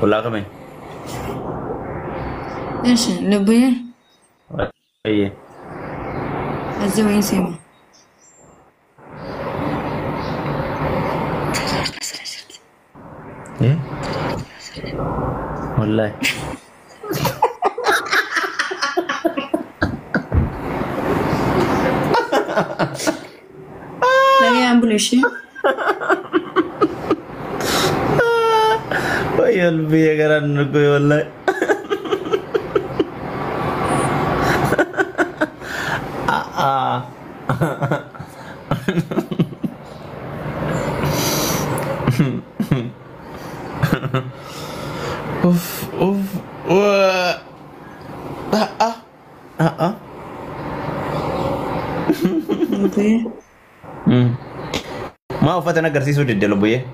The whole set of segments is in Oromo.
Walaa qabeen. Eshi lubbuyyee. Ayyee. Azza wayin seema. Eh? Wallahi. Lagee ambuleeshee. Wayyo lubbiyee garaan nu goe wallahi. Ah. Uff, uff, wah. Ah, ah. Ah, ah. Lubbuyyee. Maa uffata na agarsiisuu didde lubbuyyee?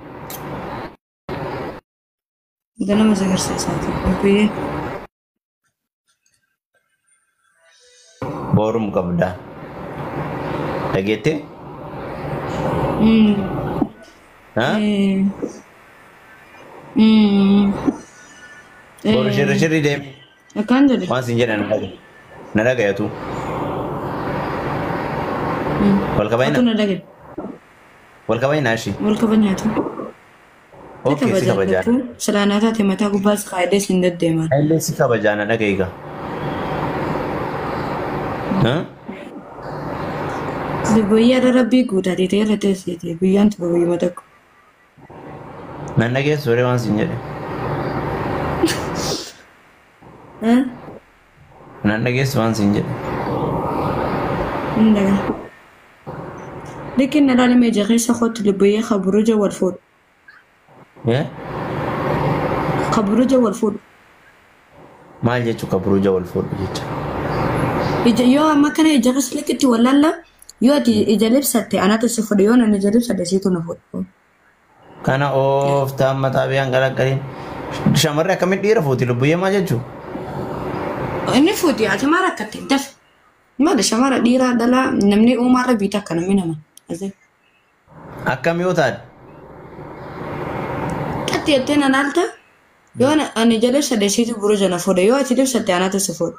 Ganama si agarsiisaati. Lubbuyyee. Boorum qabda. Dhageettee? Ha? Boru shirri shirri deemi. Akkaan jedhe. Waan siin jedhan na dhagayatu. Wal Atu kabayna? Na dhagaye. Wal kabayna ishii. Wal kabanyaatu. Okay, si kabajaa. Silaanaa taate mataa gubbaas kaa'edee siin deddeeman. Illee si kabajaa na dhagayiga. Ha? Lubbuyyee irra rabbii guutatee ta'e irra teessite guyyaan tokko guyyuma tokko. Nan dhageessu waree waan siin jedhe. Nan dhageessu waan siin jedhe. Hin dhagaa. Likin na laalame ija keessa kootu lubbuyyee kaburuja wal fuudhu. Eh? Kaburuja wal fuudhu. Maal jechuu kaburuja wal fuudhu jecha? Ija yoo amma kana ija keessa likitti wal laalla yoo ati ija libsatte anatu si fuudhe yoo ani ija libsadhe siitu na fuudhu. Kana ooftaan mataa biyaan garaagariin. Shamarri akkamitti dhiira fuuti lubbuyyee maal jechuu? Inni fuuti ati maa rakkatte dafe. Maali shamara dhiiraa dhalaa namni uumaarra biita akka namni nama. Akkam yoo taate? Qatti jettee na laalta yoo ani ija libsadhe siitu buruja na fuudhe yoo ati libsatte anatu si fuudhu.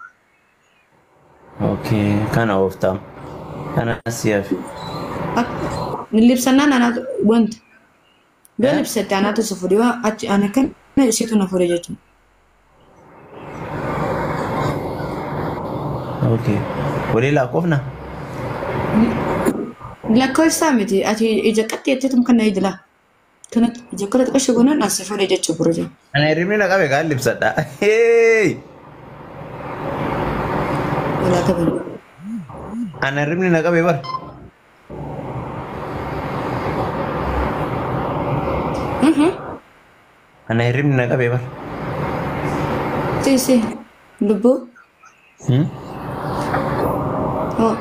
Okay, kana ooftaan. Kana si hafe. Libsannaan anatu wanta. Yoo libsatte anatu si fuudhe yoo achi ani kana siitu na fuudhe jechuudha. Okay. Walii lakkoofna? Lakkoofsaa miti ati ija qatti jetteetum kana ija laa. Kana ija kana xiqqoo goonaan as si fuudhe jechuudha buruja. Ana hirribni na qabe kaan libsadha. Hey! Walaa kabaju. Ana hirribni na qabe bar. Ana hirribni na qabe bar. Si si lubbuu. Oh.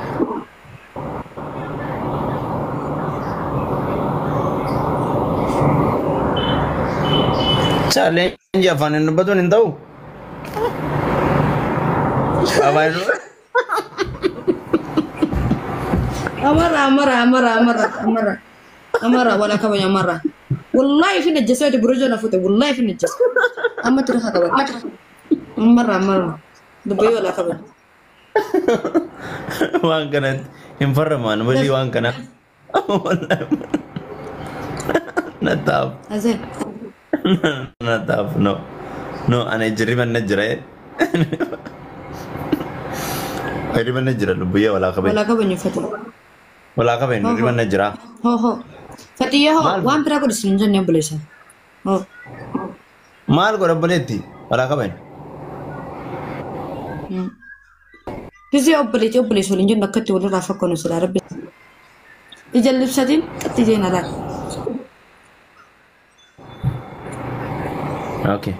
Challenge afaan hin dubbatuun hin ta'u. Afaan hin dubbatu. Amara amara amara amara amara amara wala kabaju amara. Wallahi fi najjasaati buruja na fuute wallahi fi najjasa. Amma tira qaba. Amara amara. Dubbii wala kabaju. Waan kanatti hin farramaan walii waan kana. Nataaf. Azee. Nataaf no. No ana hirriban na jira. Hirriban na jira lubbuyyee walaa kabaju. Wala kabaju fati. Walaa kabaju hirriban na jira. Ho ho. Fatiyyaa ho waan biraa godhu sin jennee obboleessa. Ho. Maal godha obboleetti? Walaa kabaju. Gisee obboleetti obboleessa waliin jennu akkatti walirraa fakkoonu silaa rabbi. Ija libsatiin qatti jeen alaa. Okay.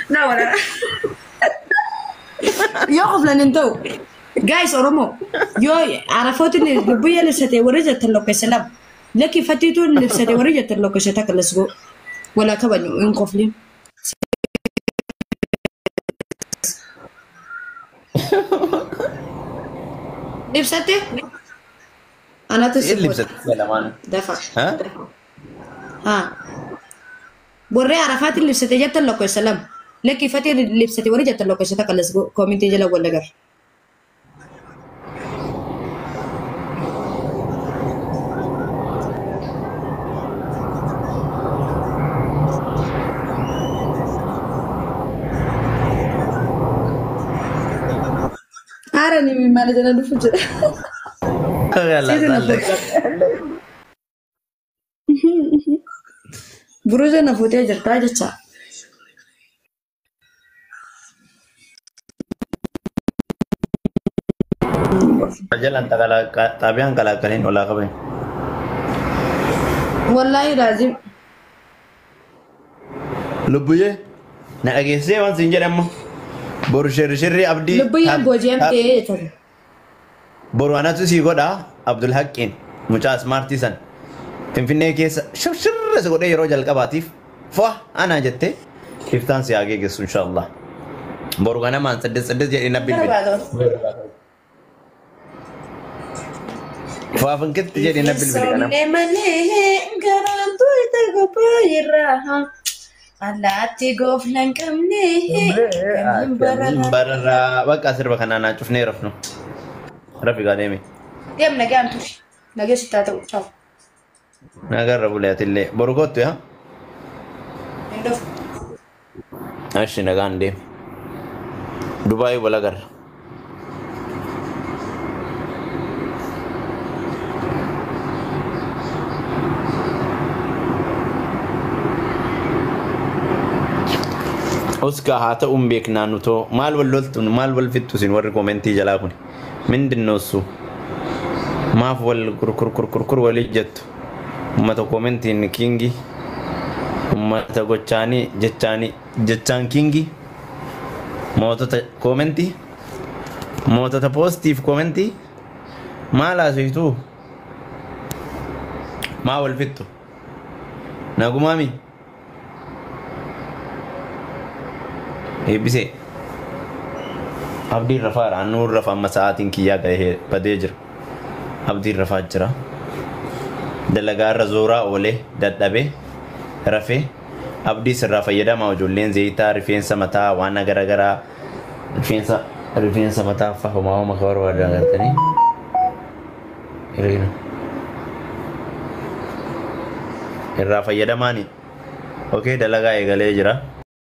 Na wala. Yoo qoflan hin ta'u. Guys Oromoo yoo Arafootiin lubbuyyee libsatee warri jettan lokkeessa lama. Lakki fattiituun libsatee warri jettan lokkeessa takka let's go. Walaa kabaju hin koflin. Ibsate? Anatu si Inni godha. ibsatti lamaan. Dafa. Ha? Haa. Warri Arafaatiin libsate jettan lakkoofsa 2. Lakki Fatii libsate warri jettan lakkoofsa 1 let's go. Koomintii jala wal agarra. Haara ni maal jala dhufu jira. Siiti na fuute. Buruuza na fuutee jirtaa jecha. Jalaan xaabiyaan qalaqqaliin olaa qaban. Wallaahi laazim. Lubbuyyee na dhageessee waan siin jedhamu boru shirri abdii. Lubbuyyeen booji'amtee jechuudha. Boru anatu sii godha Abdul Haqqiin mucaa ismaartii san Finfinnee keessa shirshirra si godhee yeroo jalqabaatiif fo'a anaa jettee iftaan si haa geeggessu inshaallah. Boru ganamaan 8:08 jedhee na bilbili. Fo'a finkitti jedhee na bilbili ganama. Somne malee garaan tuyte qophaa'irraa. Allaatti goofna hin qabne kamiin barara. Bararraa bakka sirba kanaa naa cufnee rafnu. Rafi gaa deemi. Deem nagaan turi. Nagee sittaa ta'u. Ciao. Nagarra bulee atillee boru kottu yaa. Hin dhufu. Ashi nagaan deemi. Dubaayii wal agarra. Oskaa haa ta'uun beeknaa nutoo maal wal loltu maal wal fixxu isin warri koomentii jalaa kun mindin ossu maaf wal kurkurkurkurkur walii jettu ummata koomentiin kingi ummata gochaanii jechaanii jechaan kingi mootota koomentii mootota poostiif koomentii maal haasoftu maa wal fixxu nagumaami eebbisee abdiin rafaadha annuun rafa amma sa'aatiin kiyyaa gahee badee jira abdiin rafaa jira dalagaarra zooraa oolee dadhabee rafee abdii sirraa fayyadamaa ijoolleen zayitaa rifeensa mataa waan garaagaraa rifeensa rifeensa mataa fa'a homaa homa ka barbaadan agartanii hiriira irraa fayyadamaani okee dalagaa eegalee jira.